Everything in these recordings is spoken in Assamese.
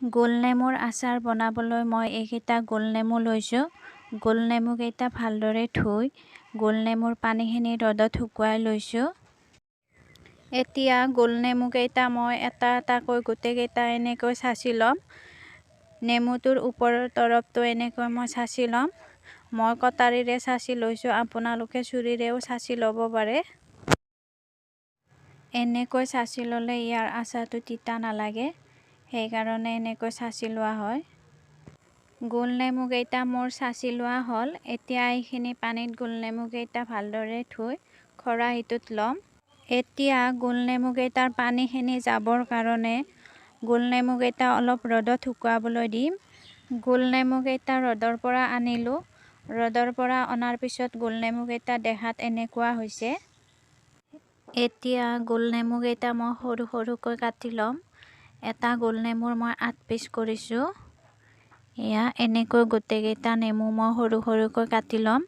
গোল নেমুৰ আচাৰ বনাবলৈ মই এইকেইটা গোল নেমু লৈছোঁ। গোল নেমুকেইটা ভালদৰে ধুই গোল নেমুৰ পানীখিনি ৰ'দত শুকুৱাই লৈছোঁ। এতিয়া গোল নেমুকেইটা মই এটা এটাকৈ গোটেইকেইটা এনেকৈ চাঁচি ল'ম। নেমুটোৰ ওপৰৰ তৰপটো এনেকৈ মই চাঁচি ল'ম। মই কটাৰীৰে চাঁচি লৈছোঁ, আপোনালোকে চুৰিৰেও চাঁচি ল'ব পাৰে। এনেকৈ চাঁচি ল'লে ইয়াৰ আচাৰটো তিতা নালাগে, সেইকাৰণে এনেকৈ চাঁচি লোৱা হয়। গোল নেমুকেইটা মোৰ চাঁচি লোৱা হ'ল। এতিয়া এইখিনি পানীত গোল নেমুকেইটা ভালদৰে ধুই খৰাহীটোত ল'ম। এতিয়া গোল নেমুকেইটাৰ পানীখিনি যাবৰ কাৰণে গোল নেমুকেইটা অলপ ৰ'দত শুকুৱাবলৈ দিম। গোল নেমুকেইটা ৰ'দৰ পৰা আনিলোঁ। ৰ'দৰ পৰা অনাৰ পিছত গোল নেমুকেইটা দেখাত এনেকুৱা হৈছে। এতিয়া গোল নেমুকেইটা মই সৰু সৰুকৈ কাটি ল'ম। এটা গোল নেমুৰ মই 8 পিচ কৰিছোঁ। এয়া এনেকৈ গোটেইকেইটা নেমু মই সৰু সৰুকৈ কাটি ল'ম।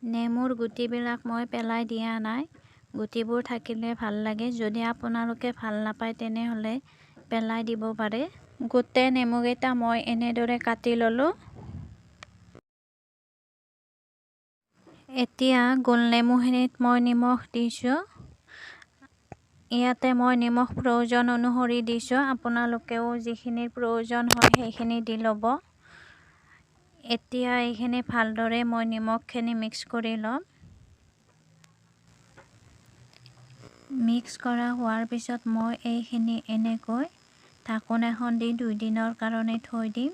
নেমুৰ গুটিবিলাক মই পেলাই দিয়া নাই, গুটিবোৰ থাকিলে ভাল লাগে। যদি আপোনালোকে ভাল নাপায় তেনেহ'লে পেলাই দিব পাৰে। গোটেই নেমুকেইটা মই এনেদৰে কাটি ল'লোঁ। এতিয়া গোল নেমুখিনিত মই নিমখ দিছোঁ। ইয়াতে মই নিমখ প্ৰয়োজন অনুসৰি দিছোঁ, আপোনালোকেও যিখিনিৰ প্ৰয়োজন হয় সেইখিনি দি ল'ব। এতিয়া এইখিনি ভালদৰে মই নিমখখিনি মিক্স কৰি ল'ম। মিক্স কৰা হোৱাৰ পিছত মই এইখিনি এনেকৈ ঢাকোন এখন দি 2 দিনৰ কাৰণে থৈ দিম।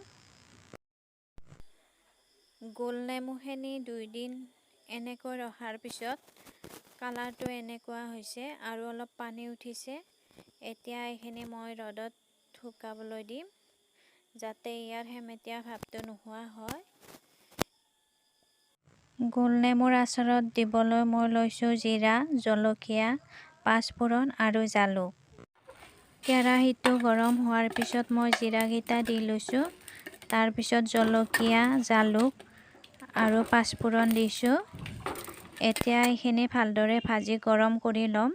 গোল নেমুখিনি 2 দিন এনেকৈ ৰখাৰ পিছত কালাৰটো এনেকুৱা হৈছে আৰু অলপ পানী উঠিছে। এতিয়া এইখিনি মই ৰ'দত শুকাবলৈ দিম, যাতে ইয়াৰ সেমেটীয়া ভাৱটো নোহোৱা হয়। গোল নেমুৰ আচাৰত দিবলৈ মই লৈছোঁ জিৰা, জলকীয়া, পাঁচফোৰণ আৰু জালুক। কেৰাহীটো গৰম হোৱাৰ পিছত মই জিৰাকেইটা দি লৈছোঁ। তাৰপিছত জলকীয়া, জালুক আৰু পাঁচফোৰণ দিছোঁ। এতিয়া এইখিনি ভালদৰে ভাজি গৰম কৰি ল'ম।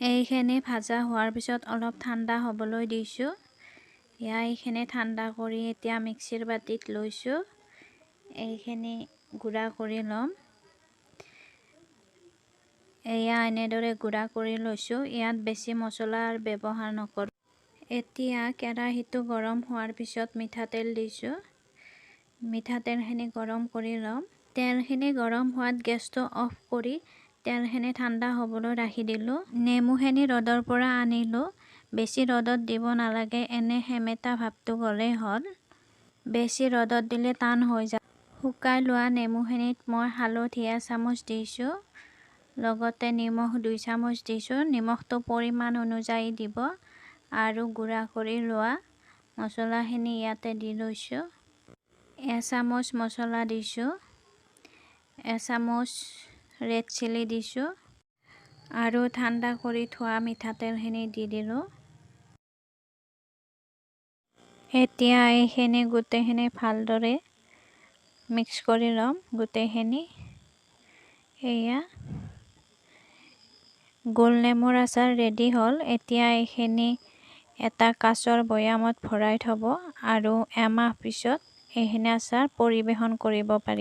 এইখিনি ভাজা হোৱাৰ পিছত অলপ ঠাণ্ডা হ'বলৈ দিছোঁ। এয়া এইখিনি ঠাণ্ডা কৰি এতিয়া মিক্সিৰ বাতিত লৈছোঁ। এইখিনি গুড়া কৰি ল'ম। এয়া এনেদৰে গুড়া কৰি লৈছোঁ। ইয়াত বেছি মছলাৰ ব্যৱহাৰ নকৰোঁ। এতিয়া কেৰাহীটো গৰম হোৱাৰ পিছত মিঠাতেল দিছোঁ। মিঠাতেলখিনি গৰম কৰি ল'ম। তেলখিনি গৰম হোৱাত গেছটো অফ কৰি তেলখিনি ঠাণ্ডা হ'বলৈ ৰাখি দিলোঁ। নেমুখিনি ৰ'দৰ পৰা আনিলোঁ। বেছি ৰ'দত দিব নালাগে, এনে সেমেটা ভাৱটো গ'লেই হ'ল। বেছি ৰ'দত দিলে টান হৈ যায়। শুকাই লোৱা নেমুখিনিত মই হালধি এচামুচ দিছোঁ, লগতে নিমখ 2 চামুচ দিছোঁ। নিমখটো পৰিমাণ অনুযায়ী দিব। আৰু গুড়া কৰি লোৱা মছলাখিনি ইয়াতে দি লৈছোঁ। এচামুচ মছলা দিছোঁ, এচামুচ ৰেড চিলি দিছোঁ আৰু ঠাণ্ডা কৰি থোৱা মিঠাতেলখিনি দি দিলোঁ। এতিয়া এইখিনি গোটেইখিনি ভালদৰে মিক্স কৰি ল'ম গোটেইখিনি। এয়া গোল নেমুৰ আচাৰ ৰেডি হ'ল। এতিয়া এইখিনি এটা কাঁচৰ বৈয়ামত ভৰাই থ'ব আৰু এমাহ পিছত এইখিনি আচাৰ পৰিৱেশন কৰিব পাৰিব।